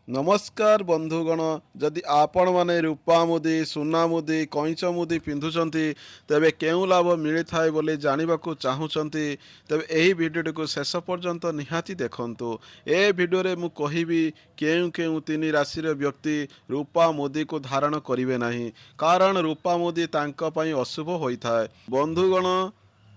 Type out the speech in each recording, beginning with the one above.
ନମସ୍କାର ବନ୍ଧୁଗଣ, ଯଦି ଆପଣମାନେ ରୂପା ମୁଦି, ସୁନା ମୁଦି, କଇଁଚ ମୁଦି ପିନ୍ଧୁଛନ୍ତି, ତେବେ କେଉଁ ଲାଭ ମିଳିଥାଏ ବୋଲି ଜାଣିବାକୁ ଚାହୁଁଛନ୍ତି, ତେବେ ଏହି ଭିଡ଼ିଓଟିକୁ ଶେଷ ପର୍ଯ୍ୟନ୍ତ ନିହାତି ଦେଖନ୍ତୁ। ଏ ଭିଡ଼ିଓରେ ମୁଁ କହିବି କେଉଁ କେଉଁ ତିନି ରାଶିର ବ୍ୟକ୍ତି ରୂପା ମୁଦିକୁ ଧାରଣ କରିବେ ନାହିଁ, କାରଣ ରୂପା ମୁଦି ତାଙ୍କ ପାଇଁ ଅଶୁଭ ହୋଇଥାଏ। ବନ୍ଧୁଗଣ,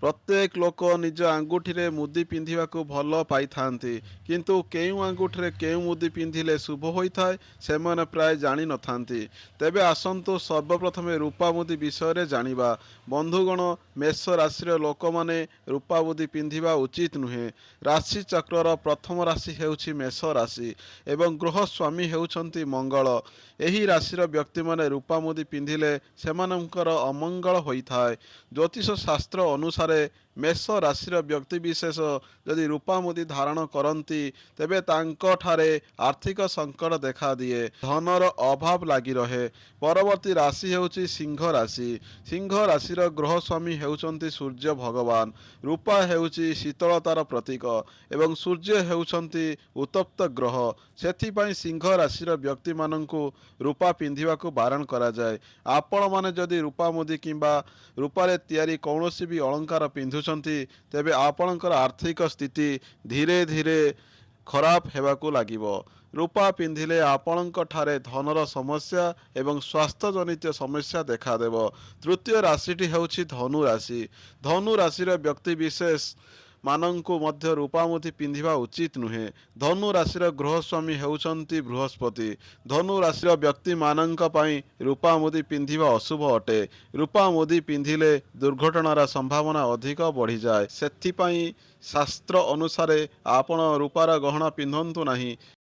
ପ୍ରତ୍ୟେକ ଲୋକ ନିଜ ଆଙ୍ଗୁଠିରେ ମୁଦି ପିନ୍ଧିବାକୁ ଭଲ ପାଇଥାନ୍ତି, କିନ୍ତୁ କେଉଁ ଆଙ୍ଗୁଠିରେ କେଉଁ ମୁଦି ପିନ୍ଧିଲେ ଶୁଭ ହୋଇଥାଏ, ସେମାନେ ପ୍ରାୟ ଜାଣିନଥାନ୍ତି। ତେବେ ଆସନ୍ତୁ ସର୍ବପ୍ରଥମେ ରୂପା ମୁଦି ବିଷୟରେ ଜାଣିବା। ବନ୍ଧୁଗଣ, ମେଷ ରାଶିର ଲୋକମାନେ ରୂପା ମୁଦି ପିନ୍ଧିବା ଉଚିତ ନୁହେଁ। ରାଶି ଚକ୍ରର ପ୍ରଥମ ରାଶି ହେଉଛି ମେଷ ରାଶି ଏବଂ ଗୃହ ସ୍ୱାମୀ ହେଉଛନ୍ତି ମଙ୍ଗଳ। ଏହି ରାଶିର ବ୍ୟକ୍ତିମାନେ ରୂପା ମୁଦି ପିନ୍ଧିଲେ ସେମାନଙ୍କର ଅମଙ୍ଗଳ ହୋଇଥାଏ। ଜ୍ୟୋତିଷ ଶାସ୍ତ୍ର ଅନୁସାରେ ମେଷ ରାଶିର ବ୍ୟକ୍ତିବିଶେଷ ଯଦି ରୂପା ମୁଦି ଧାରଣ କରନ୍ତି, ତେବେ ତାଙ୍କଠାରେ ଆର୍ଥିକ ସଙ୍କଟ ଦେଖାଦିଏ, ଧନର ଅଭାବ ଲାଗି ରହେ। ପରବର୍ତ୍ତୀ ରାଶି ହେଉଛି ସିଂହ ରାଶି। ସିଂହ ରାଶିର ଗୃହ ସ୍ୱାମୀ ହେଉଛନ୍ତି ସୂର୍ଯ୍ୟ ଭଗବାନ। ରୂପା ହେଉଛି ଶୀତଳତାର ପ୍ରତୀକ ଏବଂ ସୂର୍ଯ୍ୟ ହେଉଛନ୍ତି ଉତ୍ତପ୍ତ ଗ୍ରହ। ସେଥିପାଇଁ ସିଂହ ରାଶିର ବ୍ୟକ୍ତିମାନଙ୍କୁ ରୂପା ପିନ୍ଧିବାକୁ ବାରଣ କରାଯାଏ। ଆପଣମାନେ ଯଦି ରୂପା ମୁଦି କିମ୍ବା ରୂପାରେ ତିଆରି କୌଣସି ବି ଅଳଙ୍କାର ପିନ୍ଧୁଛନ୍ତି, ତେବେ ଆପଣଙ୍କର ଆର୍ଥିକ ସ୍ଥିତି ଧୀରେ ଧୀରେ ଖରାପ ହେବାକୁ ଲାଗିବ। ରୂପା ପିନ୍ଧିଲେ ଆପଣଙ୍କ ଠାରେ ଧନର ସମସ୍ୟା ଏବଂ ସ୍ୱାସ୍ଥ୍ୟଜନିତ ସମସ୍ୟା ଦେଖାଦେବ। ତୃତୀୟ ରାଶିଟି ହେଉଛି ଧନୁ ରାଶି। ଧନୁ ରାଶିର ବ୍ୟକ୍ତି ବିଶେଷ ମାନଙ୍କୁ ମଧ୍ୟ ରୂପା ମୁଦି ପିନ୍ଧିବା ଉଚିତ ନୁହେଁ। ଧନୁ ରାଶିର ଗୃହସ୍ୱାମୀ ହେଉଛନ୍ତି ବୃହସ୍ପତି। ଧନୁ ରାଶିର ବ୍ୟକ୍ତିମାନଙ୍କ ପାଇଁ ରୂପା ମୁଦି ପିନ୍ଧିବା ଅଶୁଭ ଅଟେ। ରୂପା ମୁଦି ପିନ୍ଧିଲେ ଦୁର୍ଘଟଣାର ସମ୍ଭାବନା ଅଧିକ ବଢ଼ିଯାଏ। ସେଥିପାଇଁ ଶାସ୍ତ୍ର ଅନୁସାରେ ଆପଣ ରୂପାର ଗହଣା ପିନ୍ଧନ୍ତୁ ନାହିଁ।